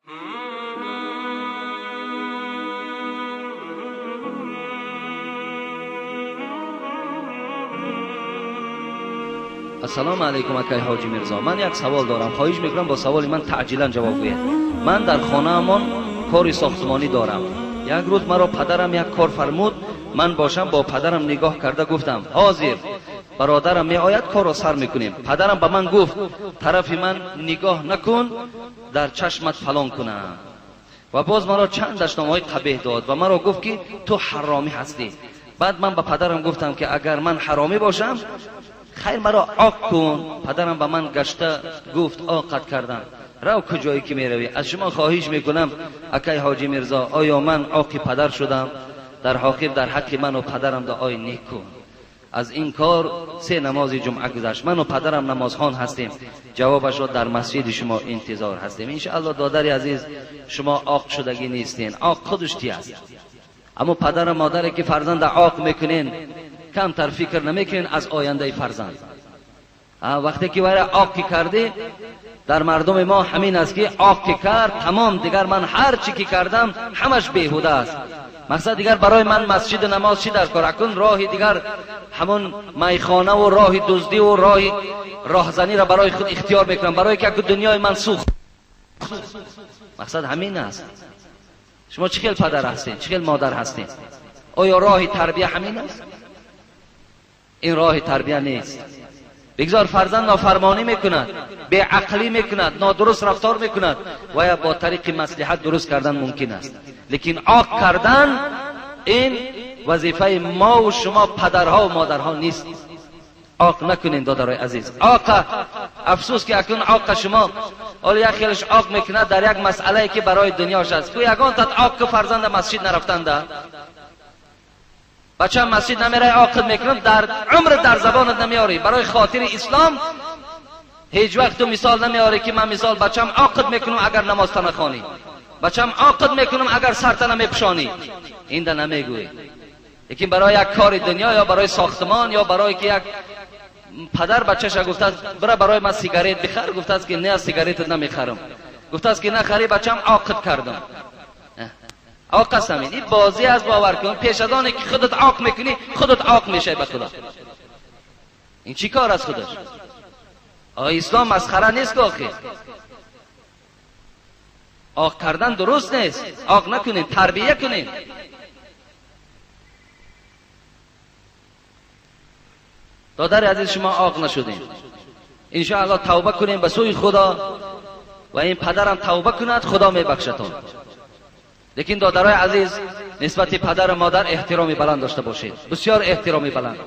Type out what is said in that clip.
Ассалому алайкум, акай Ҳоҷи Мирзо. Ман як савол дорам. Хоҳиш мекунам бо саволи ман таъҷилан ҷавоб гӯед. Ман дар хонаамон кори сохтмонӣ дорам. Як рӯз маро падарам як кор фармуд. Ман бошам бо падарам нигоҳ карда гуфтам: ҳозир бародарам меояд, корро сар мекунем. Падарам ба ман гуфт: тарафи ман нигоҳ накун, дар чашмат фалон кунам. Ва боз маро чанд дашномҳои қабеҳ дод ва маро гуфт ки ту ҳаромӣ ҳастӣ. Баъд ман ба падарам гуфтам ки агар ман ҳаромӣ бошам, хайр маро оқ кун. Падарам ба ман гашта гуфт: оқат кардам, рав куҷое ки меравӣ. Аз шумо хоҳиш мекунам, акай Ҳоҷи Мирзо, оё ман оқи падар шудам? Дар ҳоқиб дар ҳаққи ману падарам дуои нек кун. Аз ин кор 3 намози ҷумъа гузашт. Ману падарам намозхон ҳастем. Ҷавобашро дар масҷиди шумо интизор ҳастем. Иншааллоҳ, додари азиз, шумо оқ шудагӣ нестен. Оқ худаш ти аст. Аммо падару модаре ки фарзанда оқ мекунен, камтар фикр намекунен аз ояндаи фарзанд. Вақте ки вайра оқ ки кардӣ, дар мардуми мо ҳамин аст ки оқ ки кард, тамом, дигар ман ҳар чӣ ки кардам ҳамаш беҳуда аст. Мақсад дигар барои ман масҷиду намоз чӣ дар кор? Акун роҳи дигар ҳамон майхонаву роҳи дуздиву роҳи роҳзаниро барои худ ихтиёр мекунам, барои ки аку дунёи ман сӯхт. Мақсад ҳамин аст. Шумо чӣ хел падар ҳастед, чӣ хел модар ҳастед? Оё роҳи тарбия ҳамин аст? Ин роҳи тарбия нест. Бигзор фарзанд нофармонӣ мекунад, беақлӣ мекунад, нодуруст рафтор мекунад, ва ё бо тариқи маслиҳат дуруст кардан мумкин аст. Лекин оқ кардан ин вазифаи мо ва шумо падарҳо ва модарҳо нест. Оқ накунед, додарои азиз. Оқа, афсӯс ки акнун оқа шумо ҳоло як хелаш оқ мекунад дар як масъалае ки барои дунёш аст. Ку ягон тат оқ ку фарзанда масҷид нарафтанда, бача масҷид намерай, оқит мекунам, дар умр дар забонат намеорӣ. Барои хотири ислом ҳеҷ вақт ту мисол намеорӣ ки ман мисол бачам оқит мекунам агар намозта нахонӣ, бачам оқит мекунам агар сарта намепӯшонӣ. Инда намегӯӣ. Лекин барои як кори дунё ё барои сохтмон ё барои ки як падар бачаша гуфтааст бира барои ман сигарет бихар, гуфтааст ки не, сигаретат намехарам, гуфтааст ки нахарӣ, бачам оқит кардам. Оқ аст ҳамин. Ин бозӣ аст, бовар кун. Пеш аз оне ки худат оқ мекунӣ, худат оқ мешавӣ ба худо. Ин чӣ кор аст худаш? Ислом масхара нест ку охир. Оқ кардан дуруст нест. Оқ накунем, тарбия кунем. Додари азиз, шумо оқ нашудем. Иншоаллоҳ тавба кунем ба сӯи худо ва ин падарам тавба кунад, худо мебахшатон. Лекин додарои азиз, нисбати падару модар эҳтироми баланд дошта бошед, бисёр эҳтироми баланд.